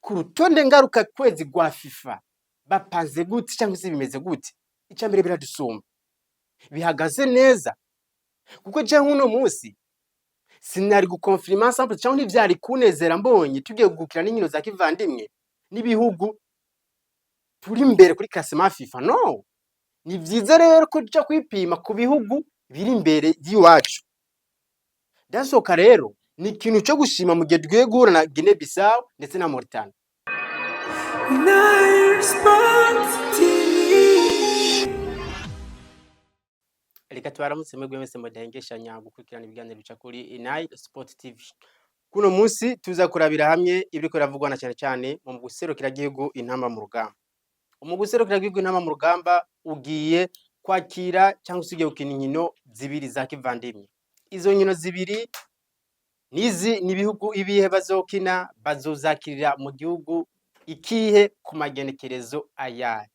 Ku rutonde ngaruka kwezi rwa FIFA bapanze gute cyangwa se bimeze gute? Icya mbere, biradusumba, bihagaze neza, kuko je nk'uno munsi sinari gukonfirma ensemble cyangwa ntivyari kunezera mbonye tugiye gukina n'inkino za kivandimwe n'ibihugu turi imbere kuri classement FIFA. No ni vyiza rero ko tuja kwipima ku bihugu biri imbere y'iwacu. Dasohoka rero ni ikintu cyo gushima mu gihe tugiye guhura na Guinea Bissau ndetse na Mauritania. Nile Sports TV. Reka tubaramutse mwebwe mwese mudahengeshanya gukurikirana ibiganiro bica kuri Nile Sport TV. Kuno munsi tuza kurabira hamwe ibiriko biravugwa na cyane cyane mu guserukira gihugu Intamba mu Rugamba. Mu guserukira gihugu Intamba mu Rugamba ugiye kwakira cyangwa se ugiye gukina inkino zibiri za kivandimwe. Izo nkino zibiri nizi ni ibihugu ibihe bazokina, bazozakirira mu gihugu ikihe, ku magenekerezo ayahe?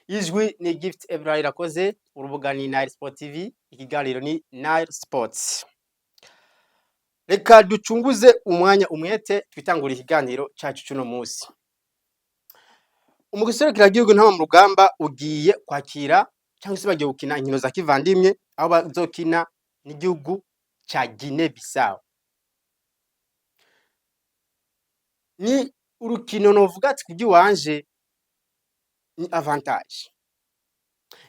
Ijwi ni Gift Evra Irakoze, urubuga ni Nile Sport TV, ikiganiro ni Nile Sports. Reka ducunguze umwanya umwete twitangura ikiganiro cacu cuno munsi. Umugwi gihugu Intamba mu Rugamba ugiye kwakira cyangwa se bagiye gukina inkino za kivandimwe, aho bazokina n'igihugu ca Guinea Bissau. Ni urukino novuga ati kubw'iwanje ni avantage.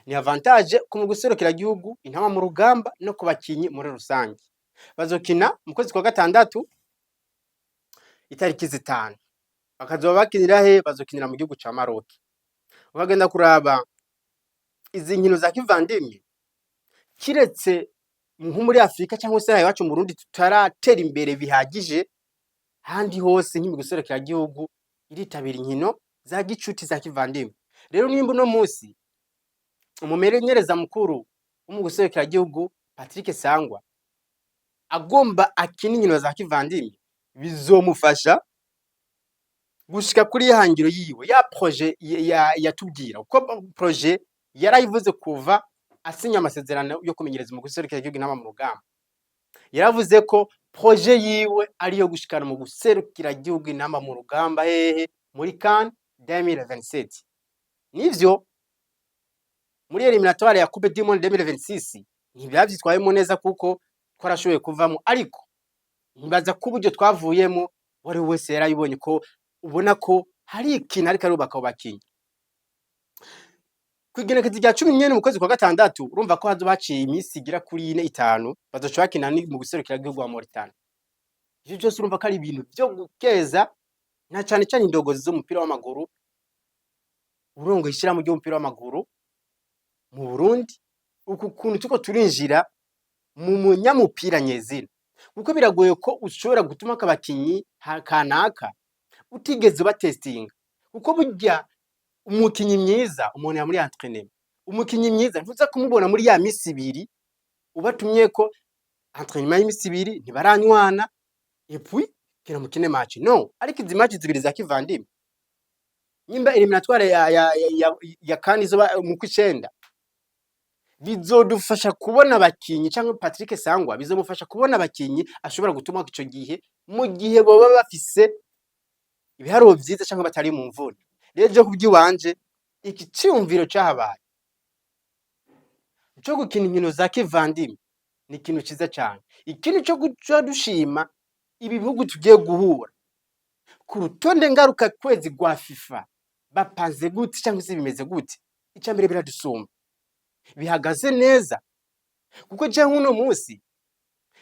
Ni avantage ku mugwi gihugu Intamba mu Rugamba no ku bakinyi muri rusange. Bazokina mu kwezi kwa gatandatu itariki 5. Bakazoba bakinira he? Bazokinira mu gihugu ca Maroc. Ukagenda kuraba izi nkino za kivandimwe, kiretse nko muri Afrika cyangwa se iwacu mu Burundi tutaratera imbere bihagije, ahandi hose nk'imigwi gihugu iritabira inkino za gicuti za kivandimwe. Rero nimba uno munsi umumenyereza mukuru w'umugwi gihugu Patrick Sangwa agomba akina inkino za kivandimwe, bizomufasha gushika kuri ihangiro yiwe ya projet yatubwira, kuko projet yarayivuze kuva asinya amasezerano yo kumenyereza umugwi gihugu Intamba mu Rugamba. Yaravuze ko projet yiwe ariyo gushikana mu guserukira gihugu Intamba mu Rugamba hehe? Muri CAN 2027. Nivyo, muri éliminatoire ya Coupe du Monde 2026 ntibavyitwayemo neza kuko twarashoboye kuvamo, ariko ntibaza ko uburyo twavuyemo uwari we wese yarabibonye, ko ubona ko hari ikintu ariko arubaka abo bakinyi. Kw'igenekerezo rya 14 mu kwezi kwa gatandatu, urumva ko hazoba haciye iminsi igera kuri ine, itanu, bazoca bakina ni mu gihugu wa Mauritania. Ivyo vyose urumva ko ari ibintu vyo gukeza na cane cane indongozi z'umupira w'amaguru, urongoye ishirahamwe ry'umupira w'amaguru mu Burundi, uku kuntu turiko turinjira mu munyamupira nyezina, kuko biragoye ko ushobora gutumako abakinyi kanaka utigeze ubatestinga, kuko burya umukinyi mwiza umuntu muri entraînement, umukinyi mwiza ntuza kumubona muri ya misi 2 ubatumyeko entraînement y'imisi 2, ntibaranywana, et puis kira mukine match. No ariko izi match zibiri za kivandimwe, nyimba éliminatoire ya CAN izoba mu kw'icenda, bizodufasha kubona abakinyi, cyangwa Patrick Sangwa bizomufasha kubona abakinyi ashobora gutuma ico gihe, mu gihe boba bafise ibiharuro vyiza cyangwa batari mu mvune. Rero je kubw'iwanje, iki ciyumviro cahabaye cyo gukina inkino za kivandimwe ni ikintu ciza cyane. Ikindi cyo guca dushima, ibi bihugu tugiye guhura ku rutonde ngaruka kwezi rwa FIFA bapanze gute cyangwa se bimeze gute? Icya mbere, biradusumba, bihagaze neza, kuko je nk'uno munsi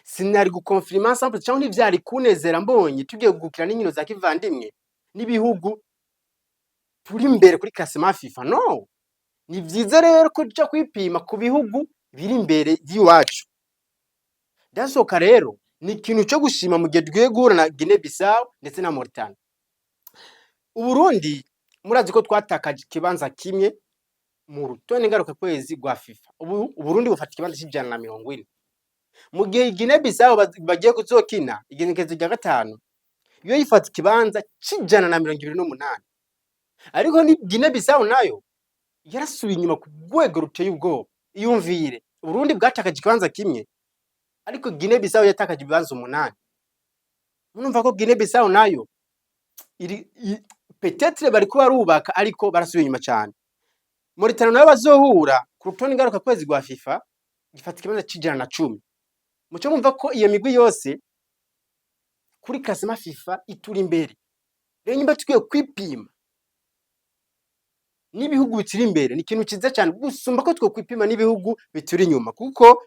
sinari gukonfirma ensemble cyangwa ntivyari kunezera mbonye tugiye gukina n'inkino za kivandimwe n'ibihugu turi imbere kuri classement FIFA. No ni vyiza rero ko tuja kwipima ku bihugu biri imbere y'iwacu. Dasohoka rero ni ikintu cyo gushima mu gihe tugiye guhura na Guinea Bissau ndetse na Mauritania. Uburundi murazi ko twatakaje ikibanza kimwe mu rutonde ngaruka kwezi rwa FIFA. Ubu Uburundi bufata ikibanza c'140, mu gihe Guinea Bissau bagiye kuzokina igenekerezo rya 5 yo yifata ikibanza c'128. Ariko ni Guinea Bissau nayo yarasubiye inyuma ku rwego ruteye ubwoba. Iyumvire, Uburundi bwatakaje ikibanza kimwe, ariko Guinea Bissau yatakaje ibibanza 8. Murumva ko Guinea Bissau nayo Iri peut-être bariko barubaka, ariko barasubiye inyuma cyane. Mauritania nayo bazohura ku rutonde ngaruka kwezi rwa FIFA gifata ikibanza c'110. Muco mumva ko iyo migwi yose kuri classement FIFA ituri imbere. Rero nyimba tugiye kwipima n'ibihugu bituri imbere, ni ikintu ciza cyane gusumba ko twokwipima n'ibihugu bituri inyuma, kuko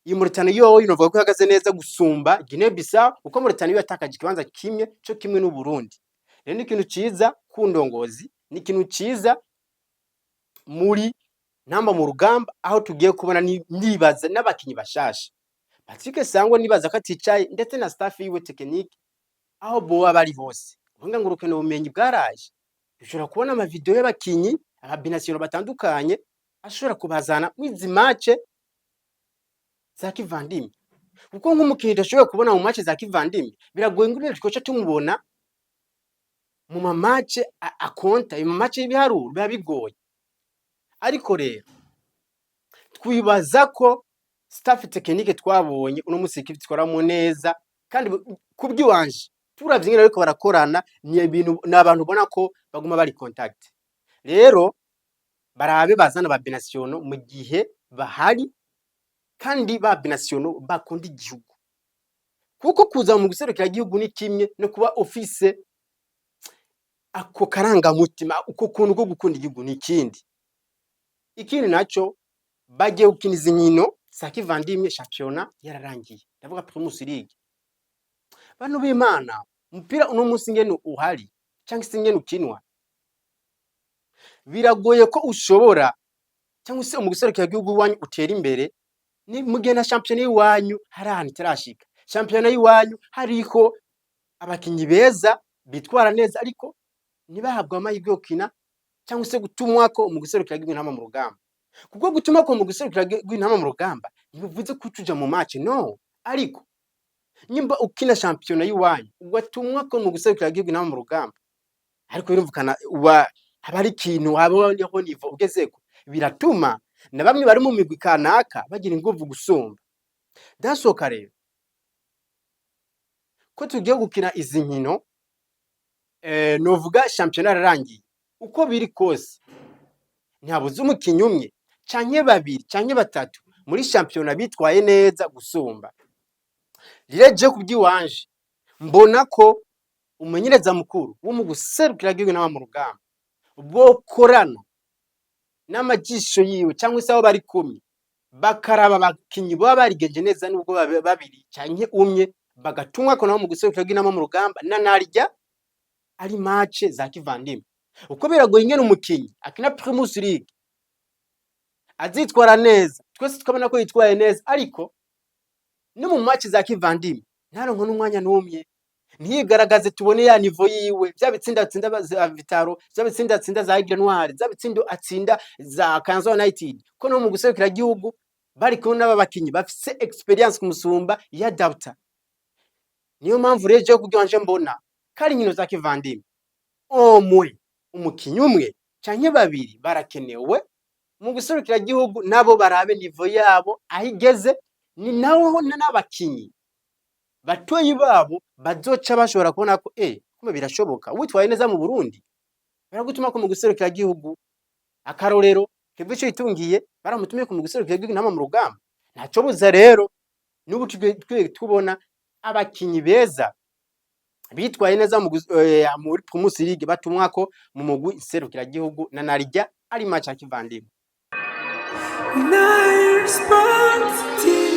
iyi Mauritania yoyo novuga ko ihagaze neza gusumba Guinea Bissau, kuko Mauritania yo yatakaje ikibanza kimwe co kimwe n'u Burundi. Rero ni ikintu ciza ku ndongozi, ni ikintu ciza muri ntamba mu rugamba, aho tugiye kubona nibaza n'abakinyi bashasha. Patrick Sangwa nibaza ko aticaye, ndetse na staff yiwe technique, aho boba bari hose. Ubuhinga ngurukana bumenyi bwaraje, dushobora kubona ama vidéo y'abakinyi, aba binationaux batandukanye, ashobora kubazana mwizi match za kivandimwe, kuko nk'umukinyi tudashoboye kubona mu match za kivandimwe, biragoye ngo twoca tumubona mu ma match akonta, mu match y'ibiharuro biba bigoye. Ariko rero twibaza ko staff technique twabonye uno musi itwaramo neza, kandi kubw'iwanje turavye ingene bariko barakorana, ni ibintu, ni abantu ubona ko baguma bari contact. Rero barabe bazana ba binationaux mu gihe bahari, kandi ba binationaux bakunda igihugu, kuko kuza mu guserukira igihugu ni kimwe no kuba ufise ako karangamutima, uko kuntu ko gukunda igihugu ni ikindi. Ikindi naco, bagiye gukina izi nkino za kivandimwe, shampiyona yararangiye, ndavuga Primus League. Bantu b'Imana, umupira uno munsi ingene uhari cyangwa se ingene ukinwa, biragoye ko ushobora cyangwa se umuguserukira igihugu iwanyu utera imbere ni mu gihe na shampiyona y'iwanyu hari ahantu itarashika, shampiyona y'iwanyu hariko abakinyi beza bitwara neza, ariko ntibahabwe amahirwe yo gukina cyangwa se gutumwako mu guserukira igihugu intama mu rugamba. Kuko gutumwako mu guserukira igihugu intama mu rugamba ntibivuze ko uca uja mu match, no. Ariko nimba ukina shampiyona y'iwanyu, ugatumwako mu guserukira igihugu intama mu rugamba, ariko birumvikana uba haba hari ikintu, habaho niveau ugezeko, biratuma na bamwe bari mu migwi kanaka bagira inguvu gusumba. Dasohoka rero ko tugiye gukina izi nkino, novuga shampiyona yararangiye. Uko biri kose ntihabuze umukinyi umwe canke babiri canke batatu muri shampiyona bitwaye neza gusumba. Rero je kubw'iwanje mbona ko umumenyereza mukuru wo mu guserukira igihugu n'aba mu rugamba bokorana n'amajisho yiwe cyangwa se abo bari kumwe, bakaraba abakinyi baba barigenje neza, nubwo babiri canke umwe, bagatumwa ko nabo mu guserukira igihugu mu rugamba, na narya ari match za kivandimwe, uko biragoye ingene umukinyi akina Primus League azitwara neza, twese tukabona ko yitwaye neza, ariko no mu match za kivandimwe ntaronke n'umwanya n'umwe, ntiyigaragaze, tubone ya niveau yiwe, vya bitsinda atsinda za Vital'O, vya bitsinda atsinda za Aigle Noir, vya bitsindo atsinda za Kayanza United, ko no mu guserukira igihugu bari kumwe n'aba bakinyi bafise expérience kumusumba yadapta. Niyo mpamvu rero jewe kugira nje mbona ko ari inkino za kivandimwe, omwe umukinyi umwe canke babiri barakenewe mu guserukira igihugu, nabo barabe niveau yabo aho igeze. Ni naho n'abakinyi batoyi babo bazoca bashobora kubona ko kumbe birashoboka, witwaye neza mu Burundi baragutuma ko mu guserukira igihugu. Akarorero, Kevin Ico yitungiye baramutumye ko mu guserukira igihugu intama mu rugamba. Ntaco buza rero n'ubu twe tubona abakinyi beza bitwaye neza muri Primus League batumwako mu mugwi nserukiragihugu, na narirya ari match ya kivandimwe. Nine Sports TV.